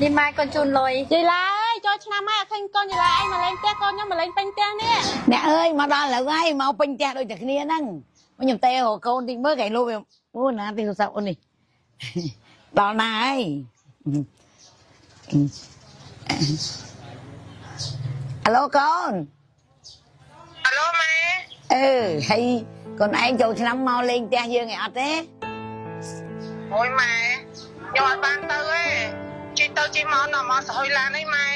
នេះម៉ែកូនជូនលុយ យាយឡាអើយចូលឆ្នាំហើយអត់ឃើញកូនយាយឡាឯងមកលេងផ្ទះកូនខ្ញុំមកលេងពេញផ្ទះនេះ អ្នកអើយមកដល់ឥឡូវហើយមកពេញផ្ទះដូចតែគ្នាហ្នឹងមកខ្ញុំទេរកកូនតិចមើលកែលុបវាអូណាទីទូរស័ព្ទអូននេះ ដល់ណាហើយអាឡូកូន អាឡូម៉ែ អឺហើយកូនឯងចូលឆ្នាំមកលេងផ្ទះយើងឯអត់ទេ អូយម៉ែខ្ញុំអត់បានទៅទេជិះទៅជិះមកដល់មកសហុយឡានអីម៉ែ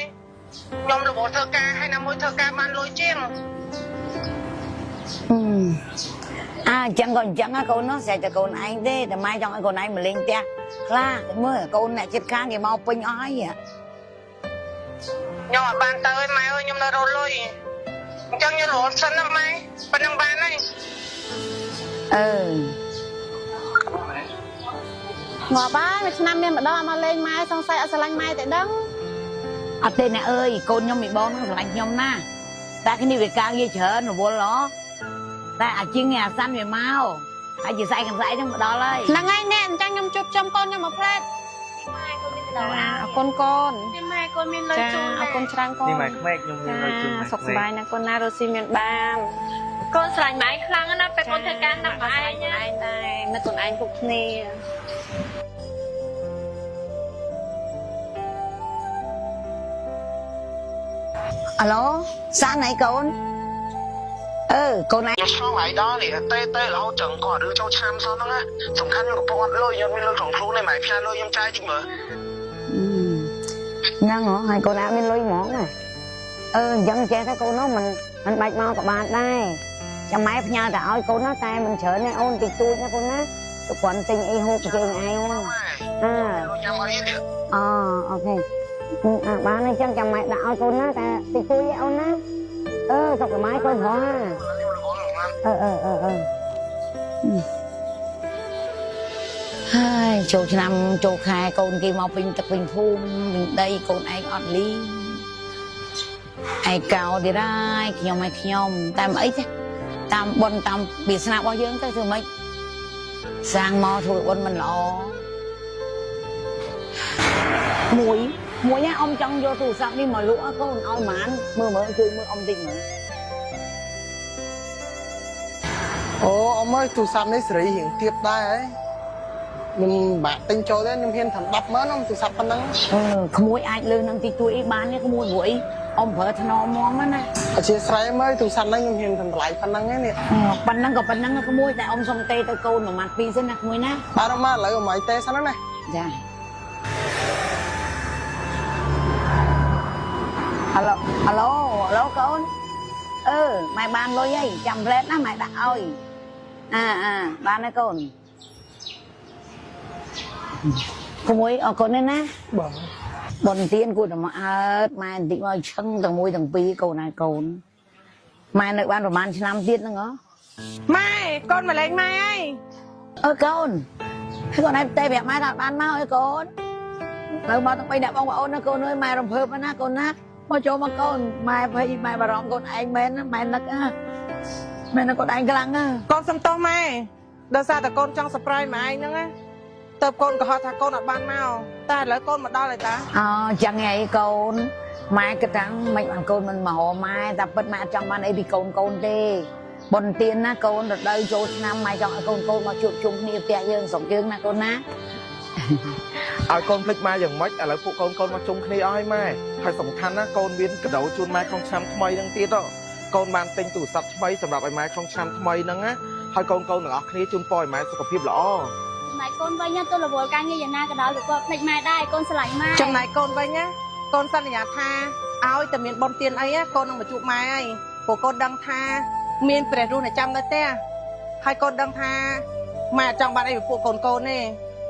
ខ្ញុំរវល់ធ្វើការហើយណាមួយធ្វើការបានលុយជាង អឺអាអញ្ចឹងក៏អញ្ចឹងណាកូននោះស្រេចតែកូនឯងទេតែម៉ែចង់ឲ្យកូនឯងមកលេងផ្ទះខ្លះតែមើលកូនអ្នកចិត្តខាងគេមកពេញអស់ហើយ ខ្ញុំអត់បានទៅទេម៉ែអើយខ្ញុំនៅរលុយអញ្ចឹងខ្ញុំរវល់សិនណាម៉ែប៉ុណ្្នឹងបានហើយ អឺ មកបានមួយឆ្នាំមានម្ដងមកលេងម៉ែសង្ស័យអត់ស្រឡាញ់ម៉ែតែដឹង អត់ទេអ្នកអើយកូនខ្ញុំមីបងហ្នឹងស្រឡាញ់ខ្ញុំណាស់តែគ្នាវាការងារច្រើនរវល់ហ៎តែអាជាងនេះអាសាន់វាមកហើយជាស្អែកកន្សែងហ្នឹងមកដល់ហើយ ហ្នឹងហើយណែអញ្ចឹងខ្ញុំជួបជុំកូនខ្ញុំមកផ្លែត ម៉ែកូនមានទៅ ចាអរគុណកូន នេះម៉ែកូនមានលុយ ចា ជូន អរគុណច្រើនកូន នេះម៉ែក្មេកខ្ញុំមានលុយជូនម៉ែ សុខសប្បាយណាស់កូនណារស់ស៊ីមានបាន កូនស្រឡាញ់ម៉ែខ្លាំងណាស់ពេលកូនធ្វើការណាស់ម៉ែ ឯង ណា ឯងដែរនឹកកូនឯងគ្រប់គ្នា អាឡូសាន់ហើយកូនអឺកូនឯង ខ្ញុំឆ្លងហើយដល់នេះទេទេរហូតចឹងគាត់រឿងចូលឆ្នាំសោះហ្នឹងណាសំខាន់ខ្ញុំកំពុងអត់លុយខ្ញុំមានលុយក្នុងខ្លួនទេម៉ែផ្ញើលុយខ្ញុំចាយតិចមើល ហ្នឹងហ៎ហើយកូនឯងមានលុយហ្មងណាអឺអញ្ចឹងចេះតែកូននោះមិនមិនបាច់មកក៏បានដែរចាំម៉ែផ្ញើតែឲ្យកូនណាតែមិនច្រើនទេអូនតិចតួចណាកូនណាទៅគ្រាន់ទិញអីហូបគេឯងហ្នឹង ម៉ែ អើ លុយញ៉ាំអីទៀត អូ OK អាបានអញ្ចឹងចាំម៉ែដាក់ឲ្យកូនណាតែតិចតួចឯអូនណាអឺសុខសប្បាយកូនផងណា ខ្ញុំរវល់ហ្នឹង អឺអឺអឺអឺហើយចូលឆ្នាំចូលខែកូនគេមកពេញទឹកពេញភូមិពេញដីកូនឯងអត់លីឯកោទៀតហើយខ្ញុំឲ្យខ្ញុំតែមិនអីទេតាមបុណ្យតាមវាសនារបស់យើងទៅធ្វើម៉េចសាងមកធ្វើបុណ្យមិនល្អមួយមួយណាអ៊ំចង់យកទូរស័ព្ទនេះមកលក់ឲ្យកូនឲ្យហ្មានមើលមើលជួយមើលអ៊ំតិចមើល អូអ៊ំអើយទូរស័ព្ទនេះសេរីរៀងទៀបដែរហីខ្ញុំបាក់ទិញចូលទេខ្ញុំហ៊ានធ្វើ100000អ៊ំទូរស័ព្ទប៉ុណ្ណឹង អឺក្មួយអាចលើសនឹងទីទួយអីបានទេក្មួយព្រោះអីអ៊ំប្រើថ្នមមណា អធិស្ឋានមើលទូរស័ព្ទហ្នឹងខ្ញុំហ៊ានធ្វើតម្លៃប៉ុណ្ណឹងឯនេះ អឺប៉ុណ្ណឹងក៏ប៉ុណ្ណឹងដែរក្មួយតែអ៊ំសុំទេទៅកូនមួយម៉ាត់ពីរសិនណាក្មួយណា បាទអ៊ំមកឥឡូវអ៊ំឲ្យទេសិនណា ចាអាឡូអាឡូអាឡូកូនអឺម៉ែបានលុយហើយចាំផ្លែតណាម៉ែដាក់ឲ្យអាអាបានហើយកូនក្មួយអរគុណណាស់ណា បាទ បុណ្យទានគួរតែមកអើតម៉ែបន្តិចមកឈឹងទាំងមួយទាំងពីរកូនហើយកូនម៉ែនៅបានប្រហែលឆ្នាំទៀតហ្នឹងហ៎ ម៉ែកូនមកលេងម៉ែហើយ អើកូនហើយកូនឯងទេប្រាប់ម៉ែថាអត់បានមកអើកូននៅមកទាំងបីអ្នកបងប្អូនណាកូនអើយម៉ែរំភើបណាកូនណាមកចូលមកកូនម៉ែភ័យម៉ែបារម្ភកូនឯងមែនណាម៉ែនឹកណាម៉ែនឹកកូនឯងខ្លាំងណា កូនសុំទោសម៉ែដោយសារតែកូនចង់ surprise ម៉ែឯងហ្នឹងណាទៅកូនកុហកថាកូនអត់បានមកតែឥឡូវកូនមកដល់ហើយតា អូចឹងឯងកូនម៉ែគិតថាមិនបានកូនមិនមករកម៉ែតែពិតម៉ែអត់ចង់បានអីពីកូនកូនទេបុណ្យទានណាកូនរដូវចូលឆ្នាំម៉ែចង់ឲ្យកូនកូនមកជួបជុំគ្នាផ្ទះយើងស្រុកយើងណាកូនណា ឲ្យកូនភ្លេចម៉ែយ៉ាងម៉េចឥឡូវពួកកូនកូនមកជុំគ្នាអស់ហើយម៉ែហើយសំខាន់ណាកូនមានកដោជូនម៉ែក្នុងឆ្នាំថ្មីហ្នឹងទៀតហ៎កូនបានទិញទូរស័ព្ទថ្មីសម្រាប់ឲ្យម៉ែក្នុងឆ្នាំថ្មីហ្នឹងណាហើយកូនកូនទាំងអស់គ្នាជូនពរឲ្យម៉ែសុខភាពល្អ ម៉ែកូនវិញណាទោះរវល់ការងារយ៉ាងណាក៏ដោយក៏គាត់ភ្លេចម៉ែដែរកូនស្រឡាញ់ម៉ែ ចំណែកកូនវិញណាកូនសន្យាថាឲ្យតែមានបុណ្យទានអីណាកូននឹងមកជួបម៉ែហើយព្រោះកូនដឹងថាមានព្រះរស់នៅចាំនៅផ្ទះហើយកូនដឹងថាម៉ែអត់ចង់បានអីពីពួកកូនកូនទេ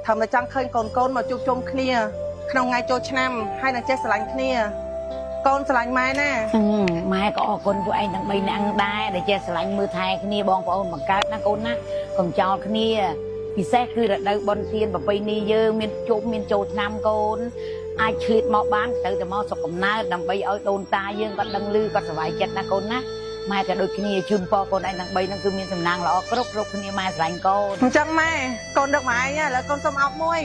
ធម្មតាចង់ឃើញកូនកូនមកជួបជុំគ្នាក្នុងថ្ងៃចូលឆ្នាំហើយនឹងចេះស្រឡាញ់គ្នាកូនស្រឡាញ់ម៉ែណា អឺម៉ែក៏អរគុណពួកឯងទាំង3នាក់ដែរដែលចេះស្រឡាញ់មើលថែគ្នាបងប្អូនបង្កើតណាកូនណាកុំចោលគ្នាពិសេសគឺរដូវបុណ្យទានប្រពៃណីយើងមានជុំមានចូលឆ្នាំកូនអាចឆ្លៀតមកបានត្រូវតែមកស្រុកកំណើតដើម្បីឲ្យដូនតាយើងគាត់ដឹងឮគាត់សប្បាយចិត្តណាកូនណាម៉ែក៏ដូចគ្នាជូនពរកូនឯងទាំង3ហ្នឹងគឺមានសំណាងល្អគ្រប់គ្រប់គ្នាម៉ែស្រឡាញ់កូន អញ្ចឹងម៉ែកូនដឹកម៉ែឯងឥឡូវកូនសុំអោបមួយ